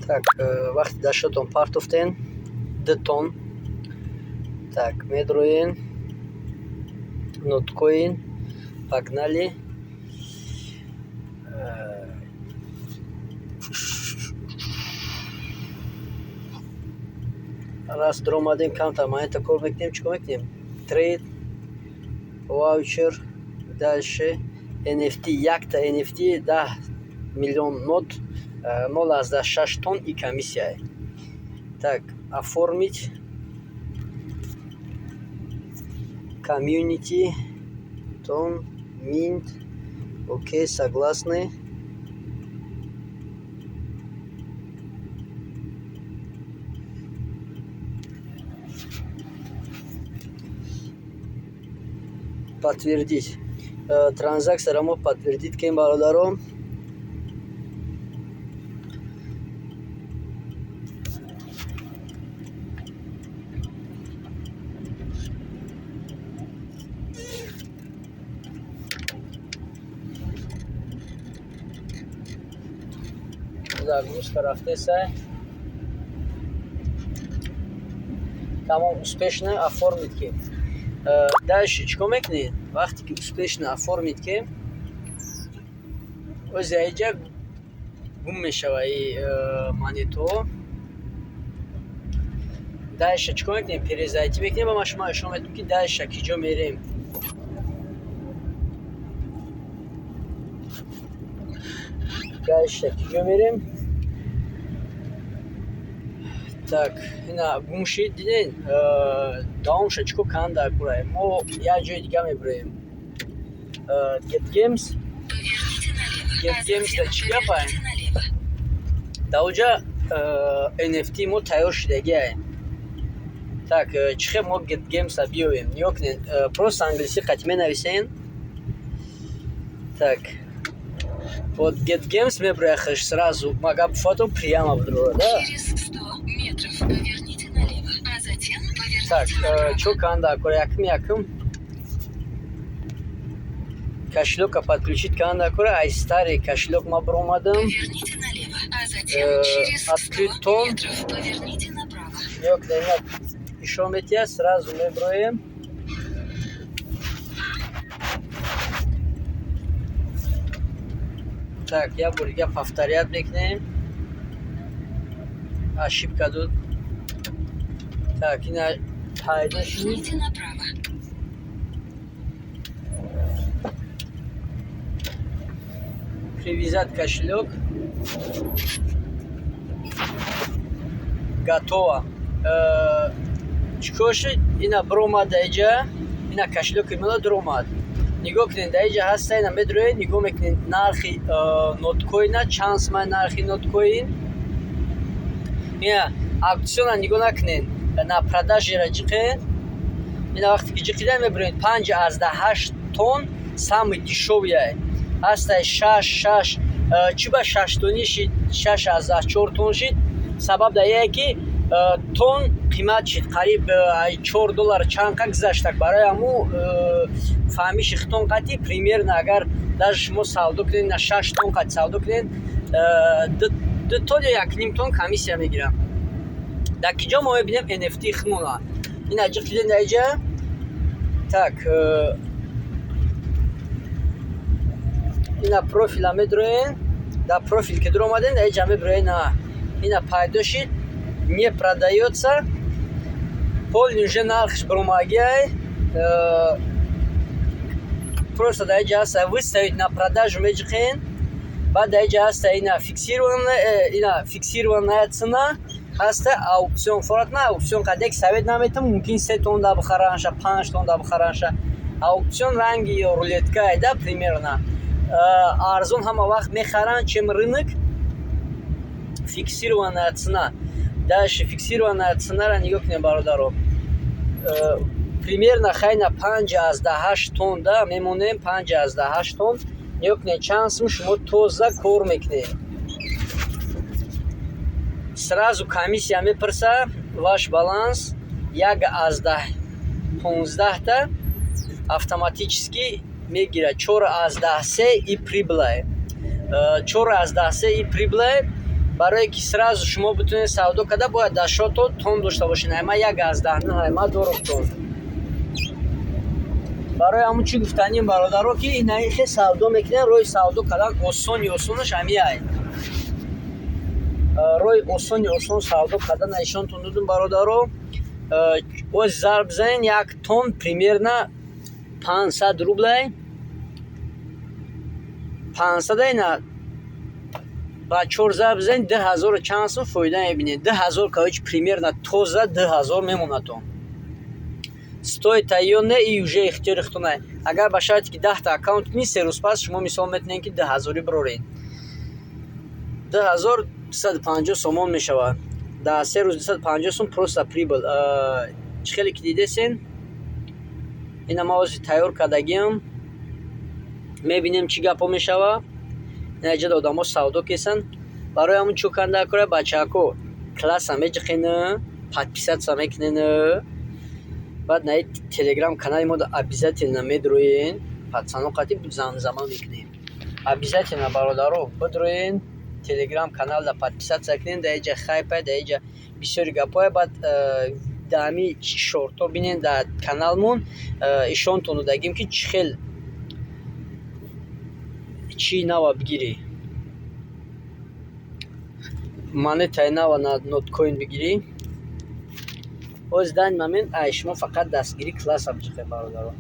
Так, вақте дар счёт он партофтен 2 тон, так, медроен ноткоин, погнали. Раз даромадем, камтар монета кор мекунем. Чӣ кор мекунем? Трейд, ваучер, дальше NFT. Якта NFT 10 миллион нот, 0,6 тон и комиссия. Так, оформить, community, тон, минт, окей, согласны. Подтвердить. Транзакцияро мо подтвердить кем, бародаро. Загрузка рафтеса. Тамом, успешно оформить ки. Дальше чӣ кор мекунед? Вақте ки успешно оформить ки, ози аиҷа гум мешава и монетаҳо. Дальше чӣ кор мекунем? Перезайти мекунем ва ман шумо нишон медиҳам, ки дальше ки ҷо мерем. Дальше ки ҷо мерем? Так, ина гум шид, диден? Давомша чӣ кор кунанд дар курае? Мо як ҷои дига мебироем. Getgems. Поверните налево, Get а Games затем да чӣ гапае? поверните налево. Дар оҷа NFT мо тайёр шудагиае. Так, чӣ хел мо Getgems-а биёвем? Нигоҳ кунед, просто англисӣ қати менависен. Так, вот Getgems мебирояхаш сразу. Ма гап фото прямо бидурора, да? Через 100 метров поверните налево, а затем Так, поверните направо. Чӣ кунанд дар кора? Якум кошелёка подключить кунанд дар кора. Ай старый кошелёк ма биромадам. Поверните налево, а затем через 100 Открыть тон. метров поверните направо. Нигоҳ кунед, ина нишон медиҳад, сразу мебироем. Так, як бор дига повторять мекунем. Ошибка дод. Так, ина пайдо шуд. Поверните направо. Привязать кошелек. Готово. Чӣ кор шуд? Ина биромад даиҷа, ина кошелёки мана дуромад. Нигоҳ кунед, даиҷа ҳаста, ина медроед, нигоҳ мекунед нархи ноткоина чанд сумай нархи ноткоин. Ина аукциона нигоҳ накунед, на продажера ҷиқед. Ина вақте ки ҷиқида, мебироед, 5,8 тон самый дешёвый ҳастай, шаш шаш. Чӣ ба шаштонӣ шид, 6,4 тон шид? Сабаб дар ие ки тон қимат шид, қариб 4 доллар чанд қа гузаштак. Барои ҳамун фаҳмиши хитон қати примерно, агар даже шумо савдо кунед, на 6 тон қати савдо кунед, 2 тон ё 1,5 тон комиссия мегирам. Дар ки ҷо мо мебинем NFT химона? Ина ҷиқидем дар иҷа. Так, ина профила медроен. Дар профил ки дуромадем, дар иҷа мебироен, ина пайдо шид, не продаётся, полный уже нархш биромагиай. Просто дар иҷа ҳаста выставить на продажу, меҷиқен. Баъд дар иҷа ҳаста ина фиксированная, ина фиксированная цена ҳаста, аукцион форатна. Аукцион қадек совет наметам, мумкин 3 тон да бихаранша, 5 тон да бихаранша. Аукцион ранги рулеткае да, примерно арзон ҳама вақт мехаранд, чем рынок. Фиксированная цена. Дальше фиксированная ценара нигоҳ кунем, бародаро. Примерно хайна 5,8 тон да мемонем, 5,8 тон. Нигоҳ кунед, чанд сум шумо тоза кор мекунед. Сразу комиссия мепурса, ваш баланс 1,15та автоматически мегирад, 4,3 и прибыль, 4,3 и прибыль. Барое ки сразу шумо битонед савдо карда, бояд дар счёт о тон дошта бошед. Ай ма 1,9, ай ма дорум тон. Барои ҳамун чӣ гуфтанем, бародаро, ки инаихе савдо мекунем. Роҳи савдо кардан осони осонаш ҳамиай. Роҳи осони осон савдо кардан нишонтон додум, бародаро. Оз зарб занед, як тон примерно 500 рублай, 500 ина ба чор зарб занед, 2000 чанд сум фоида мебинед. 2000, короче, примерно тоза 2000 мемонад. Он стоит ё не, и уже ихтиёри худтон. Агар ба шарте ки 10-та аккаунт кунӣ, 3 рӯз пас шумо мисол метавонед, ки 2000-ӣ бироред. 2000 250 сомон мешавад. Дар 3 рӯз 250 сум просто прибыль. Чӣ хеле ки дидесен, ина ма ҳозир тайёр кардагиам, мебинем, чӣ гапҳо мешавад. Инаҷода одамо савдо кесанд. Барои ҳамун чӯ канда кора, бачаҳако, класса меҷиқен, подписаться мекунен, баъд наи телеграм канали мода обязательно медроен, пацано қати замзама мекунем. Обязательно, бародаро, бидроен, телеграм каналда подписаться кунен. Дар иҷа хайпай, дар иҷа бисёри гапҳое. Баъд дар ҳами шортҳо бинен, дар каналмон ишонтон додагим, ки чӣ хел чӣ нава бигирӣ, монетаи нава на ноткоин бигирӣ. Ҳозир данный момент ай шумо фақат дастгирӣ класса биҷиқед, бародаро.